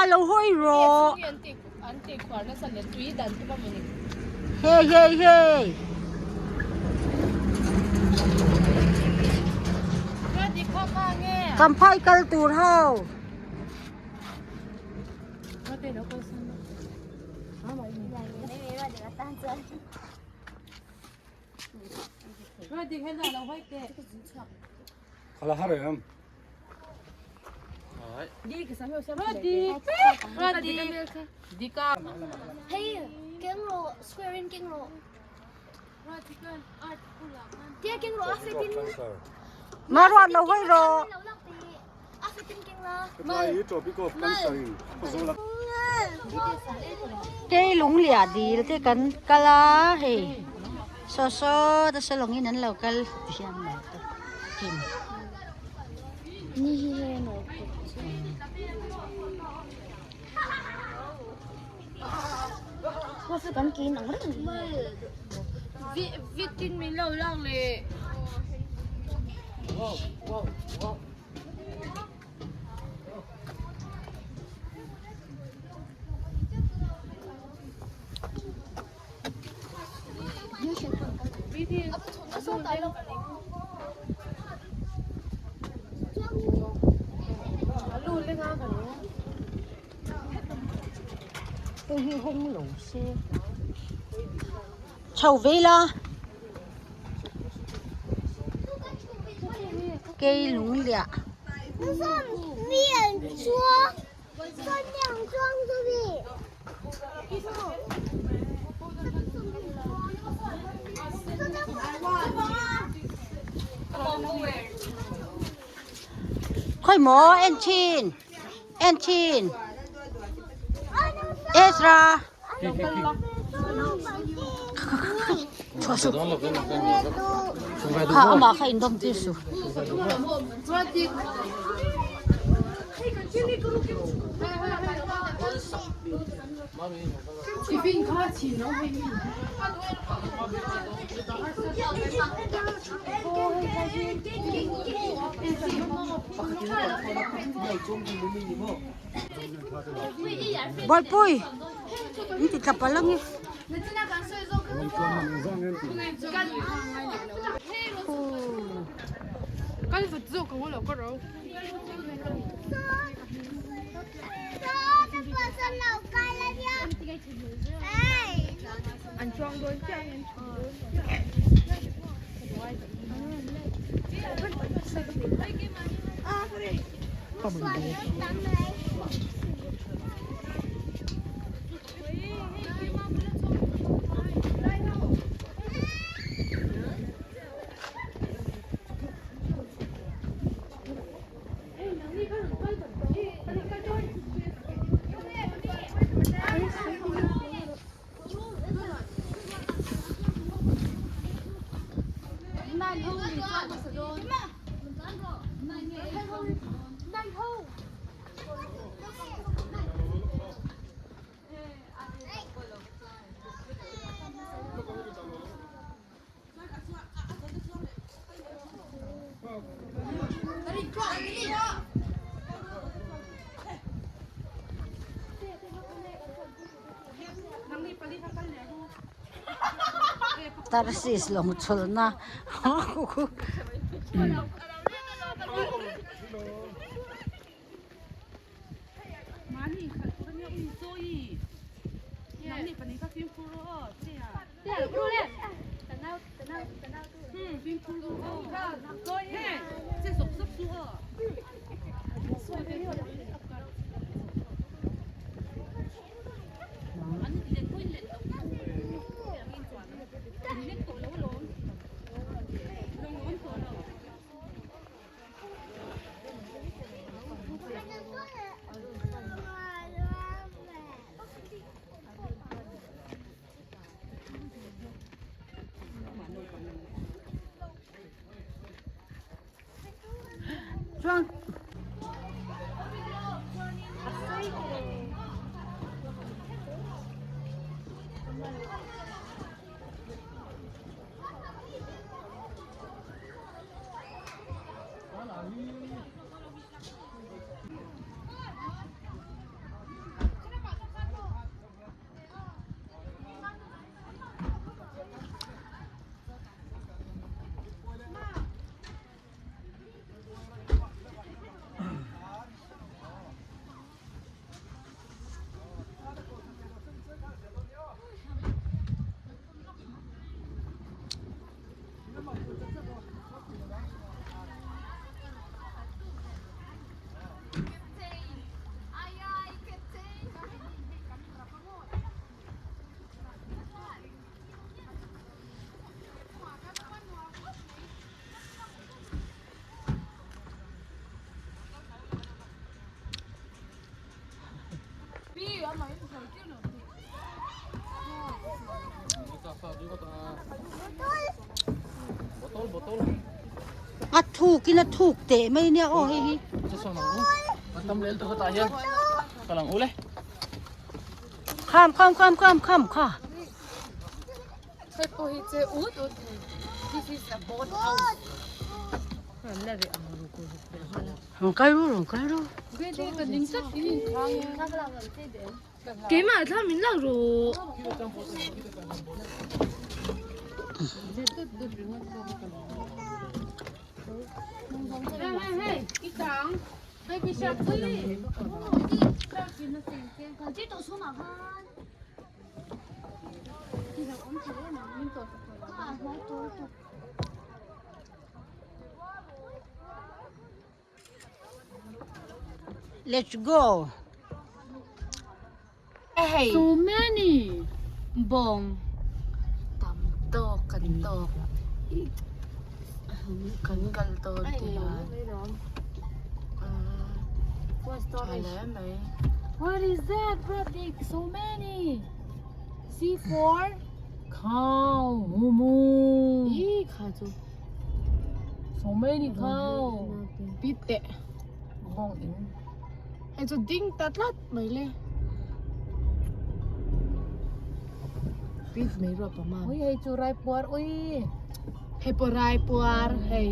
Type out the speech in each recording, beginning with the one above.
lo hawi rawh. Hey hey hey. Champhai kal tur ho. Maruat lo hawi rawh. Kei lunglia dil te kan kal a hei saw saw te saw lawngin an lo kal ti hian mai te kim. Hei hi hawng lo se chho ve ila. Kei lung liah. Khawi maw en chin en chin Ezra. Kha amah kha in dawm tir suh. Bawlpui in ti tla palh ange. Tarsis lawng chulna Chuan A thuk in a thuk teh mai nia aw hei hi. Kham kham kham kham kham kha. Rawn kal ru rawn kal ru. Keimah thla min lak ru. Let's go. So many bawng tam tawk kan tawk kan kal tawn te tha hle mai. What is that Pratik? So many. C4 cow humu. Ih kha chu. So many cow. Pi teh bawng in. Hei chu ding ta tlat mai le. Pit mai ruah pama. Ui hei chu rai puar ui. Hei pawh rai puar hei.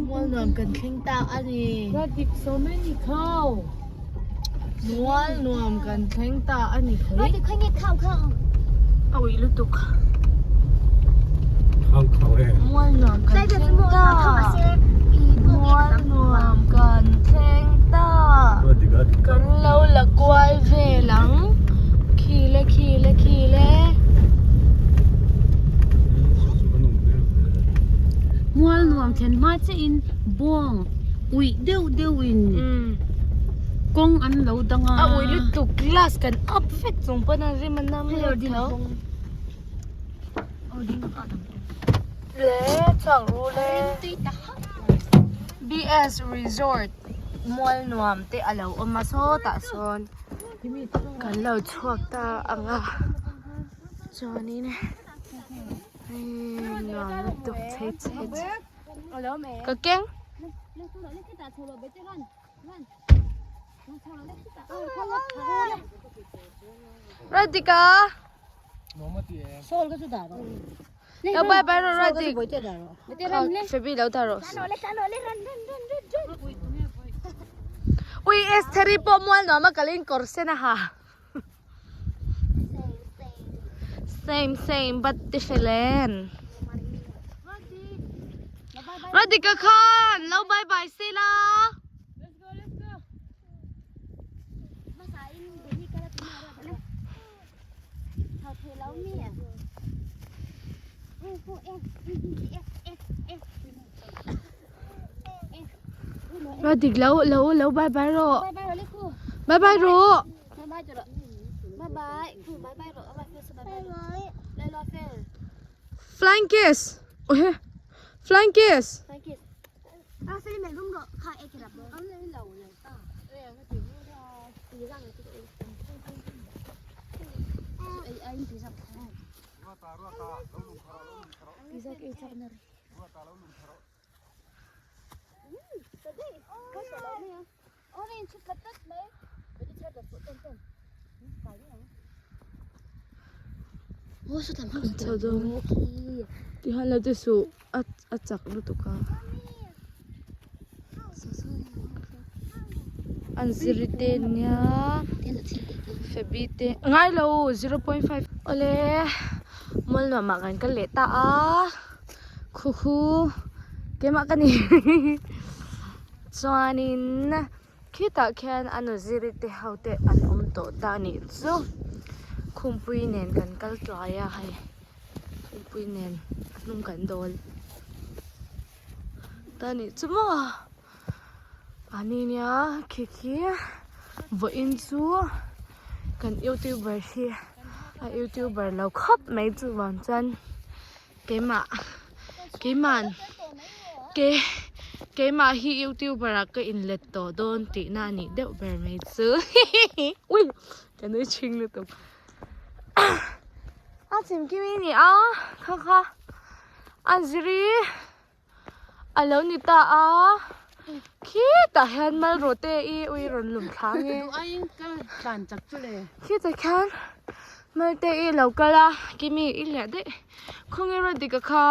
Mual nuam kan thleng ta a ni. Radik so many cow. Mual nuam kan thleng ta a ni khawi. Radik khawi nge cow kha. A ui lutuk. Cow cow e. Mual nuam kan thleng ta. Mual nuam kan thleng ta. Kan lo la kual vel ang. Khile khile khile. Mual nuam thlen hma che in bawng uih deuh deuh in kawng an lo dang a. A uih lutuk glass kan up vek chung pawn a rim a nam lo tho. Le chhuak ru le. BS Resort mual nuam te a lo awm a sawtah sawn kan lo chhuak ta ang a chuanin hei nuam lutuk chhe chhe chhe ka keng. Radhika Sawl ka chu dah rawh. Lo bye bye rawh Radhik. Sawl ka chu dah rawh. Febi lo dah rawh. Ui Estheri pawh mual nuam a kalin kawr sen a ha. Same same but different. Radhika khan lo bye bye se la. Radik lo lo lo bye bye rawh. Bye bye rawh. Flying kiss. Ohe. Flying kiss. Tihian lo ti suh a chak lutuk a an zirte nia Fabi te ngailo 0.5 awle mual nuam ah kan kal leh ta a khu khu keimah ka ni. Chuanin khitah khian a nuziri te ho te an awm tawh ta a nih chu khumpui nen kan kal tlai a hei khumpui nen a hnung kan dawl ta a nih chu maw a ni nia khi khi vawiin chu kan youtuber hi a youtuber lo khawp mai chuvang chuan. Keimah keiman ke keimah hi youtuber ah ka inlet tawh dawn tihna a nih deuh ber mai chu ui ka nui chhing lutuk. Chimkimi ni a kha kha a ziri a lo ni ta a khitah hian mal rawh te i ui rawn lum thla nge khitah khian mal te i lo kal a Kimi i hliah daih khawnge rawn dik a kha.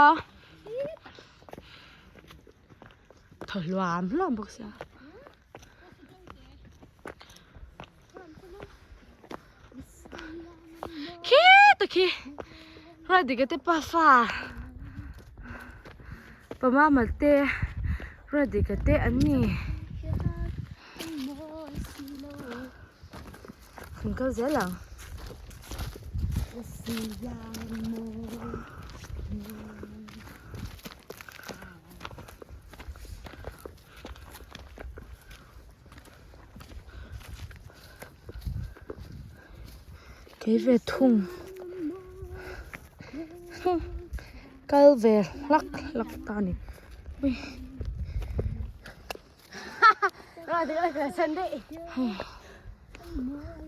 Thaw hluam hluam bawk sia. Khitah khi Radhika te pafa pamama te Radhika te an ni. Kan kal zel ang. Kei ve thung kal ve hlak hlak ta a ni.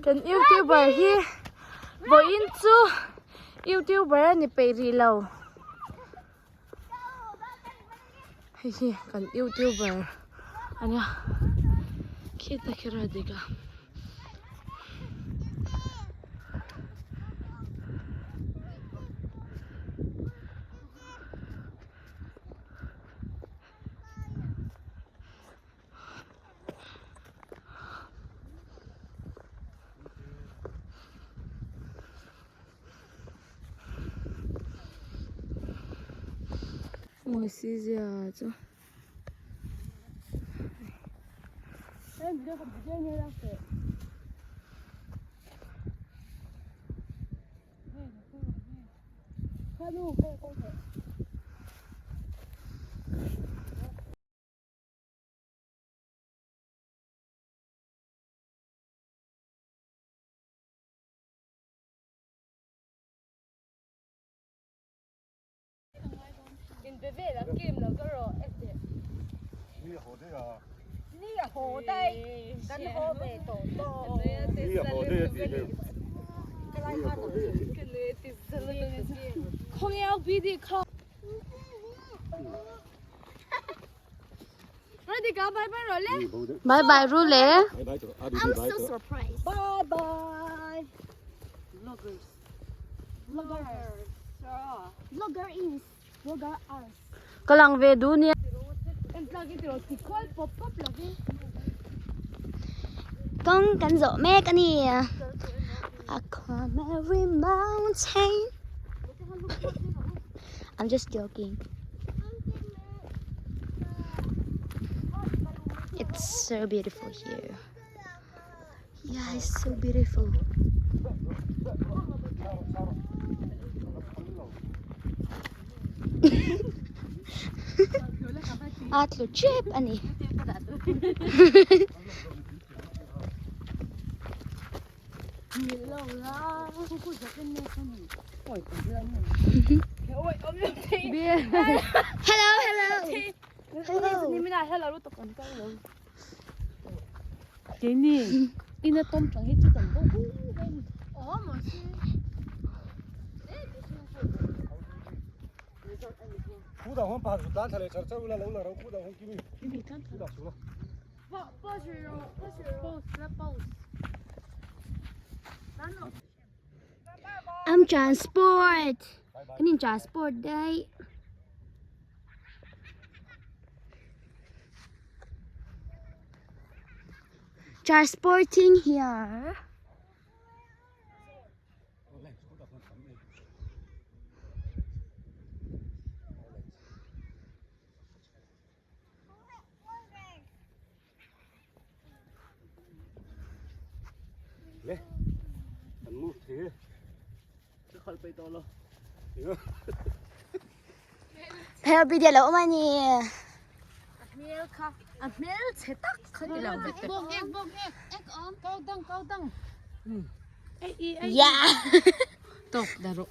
Kan youtuber hi vawiin chu youtuber a ni peih rih lo. Hei hi kan youtuber a nia khita khi a dik a. Mawi si zia chu. Bye bye ru le. I'm so surprised. Bye bye. Vlogger is vlogger us. Ka lang ve duh nia. Kawng kan zawh mek a ni. I climb every mountain. I'm just joking. It's so beautiful here. Yeah, it's so beautiful. A tlu chep a ni. Hello, hello. Hello. I'm transport. Kan in transport daih. Transporting here. Hel video lo awm a ni. A hmel kha a hmel chhe tak kha ti lo vek te. Yeah. Tawk dah rawh.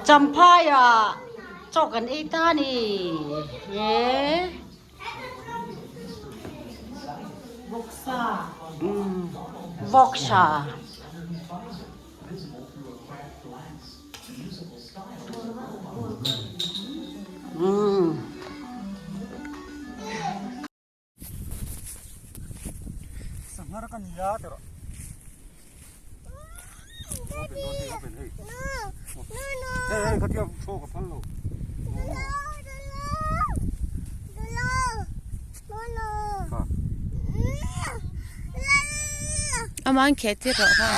Champhai ah chaw kan ei ta a ni he. Vawksa. Vawksa. Sanghar ka nia tawh Hey hey khatia show ka phal lo. Aman kheti rawh kha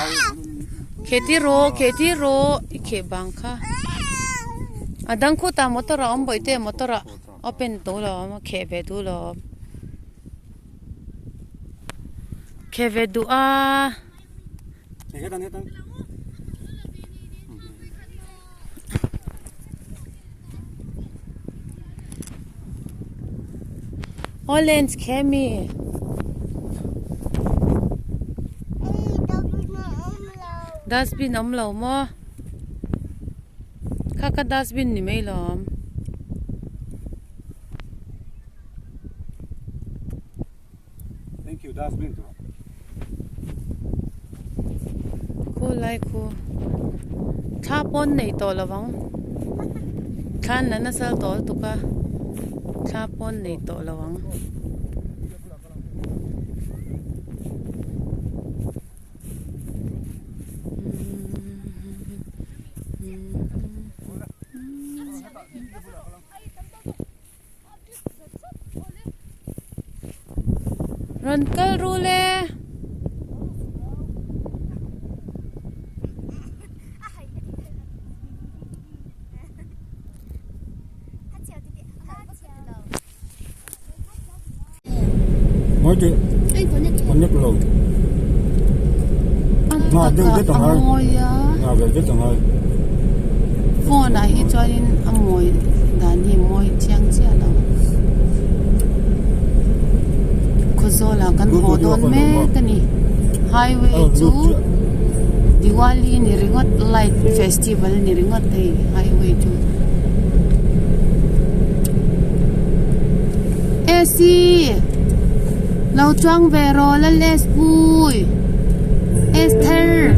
kheti rawh kheti rawh i kheh bang kha a dang khutah motor a awm bawih te motor ah open tawh lo a awm a kheh ve duh lo a awm kheh ve duh a. Orange khe mi. Dustbin awm lo maw? Kha kha dustbin ni mai lawm. Thank you dustbin tu. Khu lai khu thla pawn nei tawh lo vang thla an la nasa tawh lutuk a thla pawn nei tawh lo ang. Rawn kal ru le. Nói chuyện Con nhắc lầu Ngà đừng rất là ngay Ngà về rất là ngay Phone ah hi chuanin a mawi dan hi mawi chiang chiah lo Khawzawl ah kan haw dawn mek a ni highway chu Diwali ni ringawt light festival ni ringawt hei highway chu AC lo chuang ve rawh Lal Pui Esther.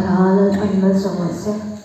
hla Lalpan malsawm rawh se.